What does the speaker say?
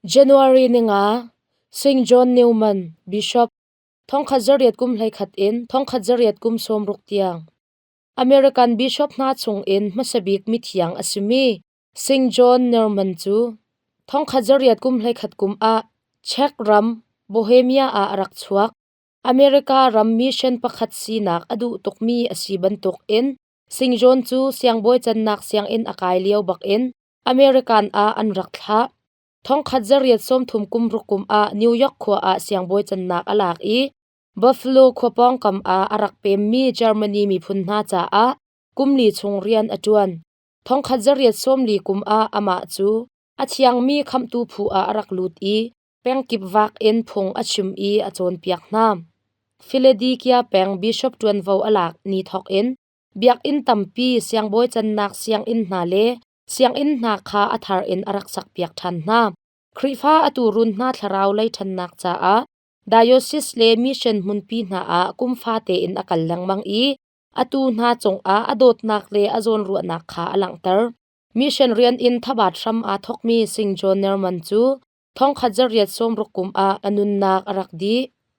January ninga, St. John Newman, Bishop, thongkhat zariat kum 11 in thongkhat zariat kum 60 tiang. American bishop hna chungin hmasabik mithiang a simi St. John Neumann cu thongkhat zariat kum 11 kum ah Czech ram Bohemia ah a rak chuak. America ram mission pakhat sinak a duh tukmi a si bantukin St. John cu siangbawi cannak sianginn a kai lio bakin American ah an rak thlah. Thongkhat zariat 30 kum ruk kum ah New York khua ah siangbawi cannak a lak i Buffalo khua pawngkam ah a rak pemmi Germany miphun hna caah kum li chung rian a ṭuan. Thongkhat zariat 40 kum ah amah cu a thiangmi khamhtu phu ah a rak lut i pengkip vak in phung a chim i a cawnpiak hna. Philadelphia peng bishop ṭuanvo a lak ni thawk in biakinn tampi siangbawi cannak sianginn hna le sianginn hna kha a thar in a rak sakpiak ṭhan hna. Khrihfa a tuurun hna thlarau lei ṭhannak caah diocese le mission hmunpi hna ah kum fate in a kal lengmang i atu hna cungah a dawtnak le a zawnruahnak kha a langhter. Mission rian in thabat hram aa thawkmi Sing John Nerman cu thongkhat zariat 60 kum ah a nunnak a rak dih.